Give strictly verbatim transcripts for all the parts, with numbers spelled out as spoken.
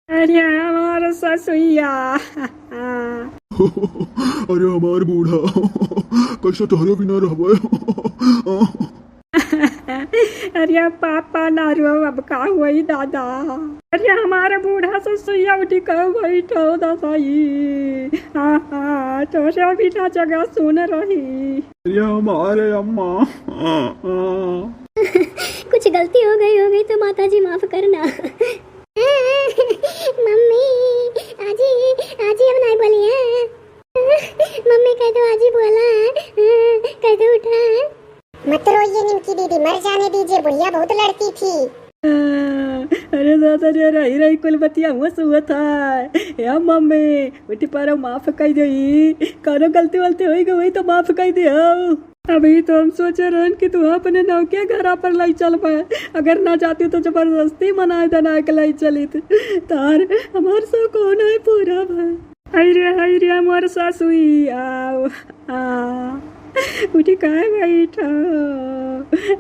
अरे हमार ससुइया। अरे हमार बूढ़ा, कैसे तोहरे बिना रहबे? अरे पापा ना रो, अब का होई दादा? अरे हमार बूढ़ा ससुइया उठी के बैठो दादाई। हाँ, हाँ, तोहरे बिना जगह सुन रही। अरे हमारे अम्मा। कुछ गलती हो गई होगी तो माता जी माफ करना। मम्मी, आजी, आजी अब नहीं बोली है। मम्मी कह दो आजी बोला, कह दो उठा। मत रोइए निमकी दीदी, मर जाने दीजिए, बुढ़िया बहुत लड़ती थी। अरे दादा रे, रही रही कुल बतिया हुआ सुआ था। ए मम्मी, उठ पारो, माफ कह दे, कौनो गलती वलती होई गई तो माफ कह दे। अभी तो हम सोचे रहन कि तू अपने नौके घरा पर लाई चल पाए, अगर ना जाती तो जबरदस्ती मनाए दनाए के लाई चलित। तार हमार सो कौन है पूरा भाई। हाय रे, हाय रे, हमार सासुई, आओ, आ, उठी काहे बैठो?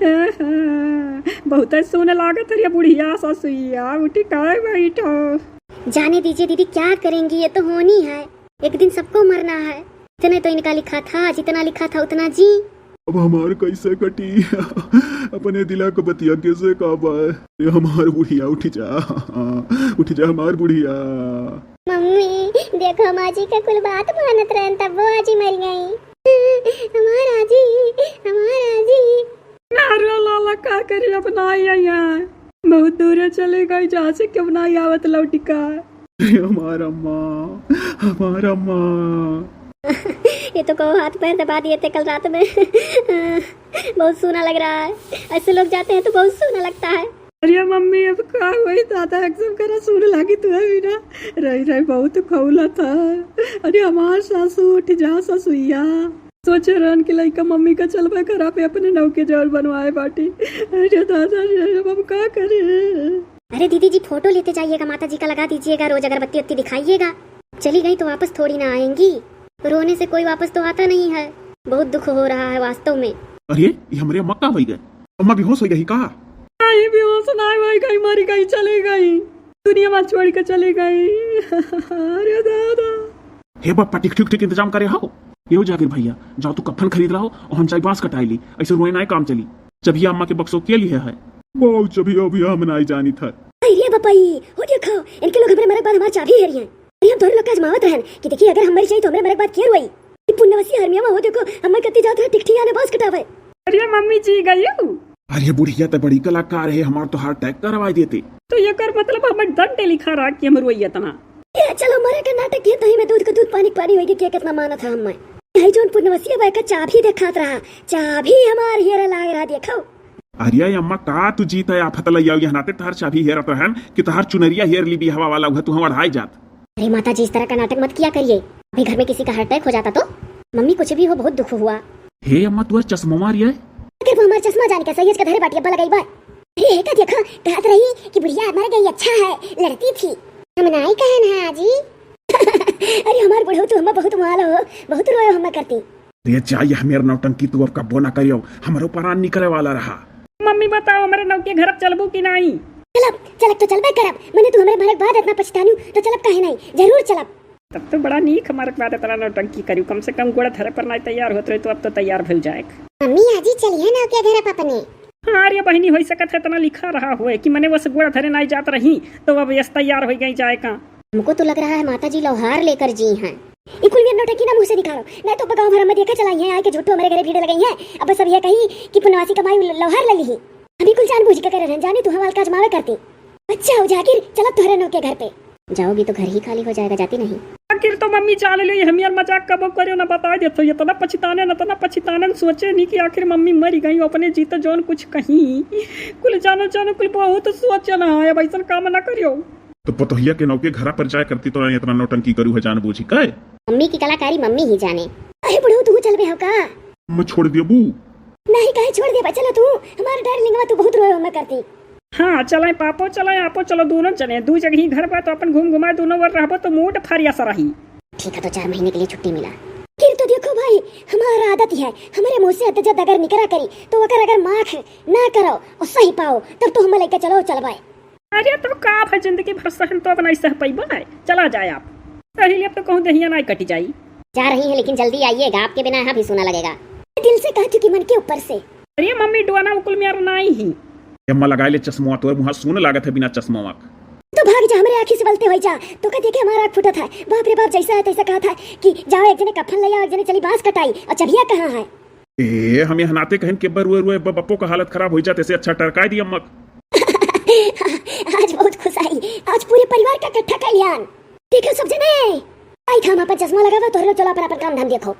आहा, बहुत सुन लागत है रे बुढ़िया सासुइया, उठी काहे बैठो? जाने दीजिए दीदी, क्या करेंगी, ये तो होनी है, एक दिन सबको मरना है। इतने तो इनका लिखा था, जितना लिखा था उतना जी। अब हमार कैसे कटी? अपने दिला के बतिया कैसे कहबे? ये हमार बुढ़िया, उठ जा, उठ जा हमार बुढ़िया। मम्मी, देखो, हम आजी का कुल बात मानत रहन, तब वो आजी मर गई। हमार आजी, हमार आजी। अरे लाला, का करी अपना आई यहाँ? बहुत दूर चली गई, जहाँ से क्यों ना आवत लौटी का। हमार अम्मा, हमार अम्मा। ये तो कहो हाथ पैर दबा दिए थे कल रात में। बहुत सूना लग रहा है, ऐसे लोग जाते हैं तो बहुत सूना लगता है। अरे मम्मी, अब का होई दादा, एकदम करा सून लागी तू अभी ना। रही रही बहुत खौला था। अरे हमार सासू, उठ जा सासुइया। सोचे रहन कि लइका मम्मी का चलबे करा पे अपने नौके जौन बनवाए बाटी। अरे दादा रे, अब हम का करे? अरे दीदी जी, फोटो लेते जाइएगा, माता जी का लगा दीजिएगा, रोज अगरबत्ती उत्ती दिखाइएगा। चली गई तो वापस थोड़ी ना आएंगी, रोने से कोई वापस तो आता नहीं है। बहुत दुख हो रहा है वास्तव में। अरे, ये हमरे अम्मा का होई गए? अम्मा बेहोश हो गई का? नहीं, बेहोश ना होई गई, मरी गई, चली गई, दुनिया में छोड़ के चली गई। अरे दादा। हे बप्पा, ठीक, ठीक, ठीक इंतजाम करे हो। यो जाकिर भैया, जाओ तू कफन खरीद लाओ और हम जाई बांस कटाई ली। ऐसे रोए ना काम चली। जब ये अम्मा के बक्सो के लिए है। बहुत जब ये अभी हम नहीं जानी था। अरे बप्पा, ई हो देखो, इनके लोग हमरे मरक बाद हमार चाभी हेरी हैं। अरे हम तोहरे लोग का आजमावत रहन कि देखी अगर हम मर जाई तो हमरे मरक बाद के रोई। ई पुन्नवसी हरमिया हो देखो, हम कत्ती जात रहे टिकठिया ने बांस कटावे। अरे मम्मी जी गई हो। अरे बुढ़िया तो बड़ी कलाकार है, हमार तो हार्ट अटैक करवाई देते। तो ये कर मतलब हम दंड लिखा रहा कि हम रोई इतना। ए, चलो मरे के नाटक किए, तही में दूध के दूध, पानी के पानी होई के कितना मानत है हम्मे। यही जोन पुनवसिया बाई का चाभी देखात रहा, चाभी हमार हेरे लाग रहा, देखो। अरे अम्मा, का तू जीत है आफत लइयाओ, यहाँ नाते तहार चाभी हेरत रहन कि तहार चुनरिया हेर ली बिहवा वाला, उहे तू हम अढ़ाई जात। अरे माता जी, इस तरह का नाटक मत किया करिए, अभी घर में किसी का हार्ट अटैक हो जाता तो। मम्मी, कुछ भी हो, बहुत दुख हुआ। हे अम्मा, तुहर चश्मा मार ये। अगर वो हमार चश्मा जान के सही है, इसका धरे बाटी अब्बा लगाई बा। हे, का देखा, कहत रही कि बुढ़िया मर गई, अच्छा है, लड़ती थी। हम नाई कहन है आजी। अरे हमार बुढ़ऊ, तू हमें बहुत माल हो, बहुत रोयो हमें करती। ये चाहिए हमेर नौटंकी, तू अब कब्बो ना करियो, हमरो परान निकले वाला रहा। मम्मी बताओ, हमारे नौके घर अब चलबू कि नाई? चलब, चलब तो चलबे करब, मने तू हमरे मरे के बाद इतना पछतानू, तो चलब काहे नाई, जरूर चलब। तब तो बड़ा नीक हमारे बाद इतना नौटंकी करियो, कम से कम गोड़ धरे पर नाई तैयार होत रही, तो अब तो तैयार भइल जाए। मम्मी आजी चलिए नौके घर अब अपने। हाँ रे बहिनी, होई सकत है इतना लिखा रहा होए कि मने बस गोड़ धरे नाई जात रही, तो अब यस तैयार होई गई जाए का। हमको तो लग रहा है माता जी लौहार लेकर जी हैं। ई कुल मेर नौटंकी ना मुँह से निकालो, नहीं तो गाँव भर में देखा चलाई है, आए के झूठो हमारे घरे भीड़ लगाई है। अब सब ये कही कि पुनवासी कमाई लौहार ले ली। हम ई कुल जानबूझ के करे रहन, जाने तू हमार का आजमावे करती। अच्छा हो जाकिर, चलब तोहरे नौके घर पे। जाओगी तो घर ही खाली हो जाएगा, जाती नहीं। आखिर तो मम्मी जान ले, हम यार मजाक कबो करियो ना, बताए देतो, इतना पछताने न, इतना पछताने न, सोचे नहीं कि आखिर मम्मी मरी गई, अपने जीते जौन कुछ कहीं। कुल जानो जानो, कुल बहुत सोचे ना, अब ऐसन काम ना करियो। तो पतोहिया के नौके घरा पर जाए करती तो इतना नौटंकी करू है जानबूझी के। मम्मी की कलाकारी मम्मी ही जाने। अरे बुढ़ऊ, तू चलबे हो का? मैं छोड़ देबू। नहीं, काहे छोड़ देबा? चलो तू, हमार डार्लिंगवा, तू बहुत रोए हमें करती। हाँ, चले पापो चले, आपो चलो, दोनों चले। दू जगह ही घर बा, तो अपन घूम घुमाए दोनों ओर रहबो, तो मूड फरिया सा रही। ठीक है, तो चार महीने के लिए छुट्टी मिला। फिर तो देखो भाई, हमार आदत है, हमारे मुँह से अतजा दगर निकरा करी, तो अगर, अगर माख ना करो और सही पाओ, तब तो हम लेके चलो, चलबाए। अरे तो का भाई, जिंदगी भर सहन तो अब नाहीं सह पइबे। चला जाए आप। सही, अब तो कहूँ देहिया नाहीं कटि जाई। जा रही हैं, लेकिन जल्दी आइएगा, आपके बिना यहाँ भी सूना लगेगा। दिल से कह चुकी मन के ऊपर से। अरे मम्मी, डोना उकुल में यार नाहीं ही। ए अम्मा, लगाइ ले चश्मवा, तोर मुँहा सून लागत है बिना चश्मवा के। तो भाग जा, हमरे आँखी से बलते होइ जा। तोका देखे हमार आँख फूटत है। बाप रे बाप, जैसा है तैसा कहत है कि जाओ एक जने कफन ले आओ, एक जने चली बाँस कटाई। और चबिया कहाँ है? ए, हम यहाँ नाते कहेन के बरुए रुए ब-, बप्पो का हालत खराब होइ जात, ऐसे अच्छा टरकाइ दी अम्मा। आज बहुत खुश आई, आज पूरे परिवार का इकट्ठा कल्याण। देखो सब जने, आई था हम अपन चश्मा लगावा, तोहरे लोग चलो अपन अपन काम धाम देखो।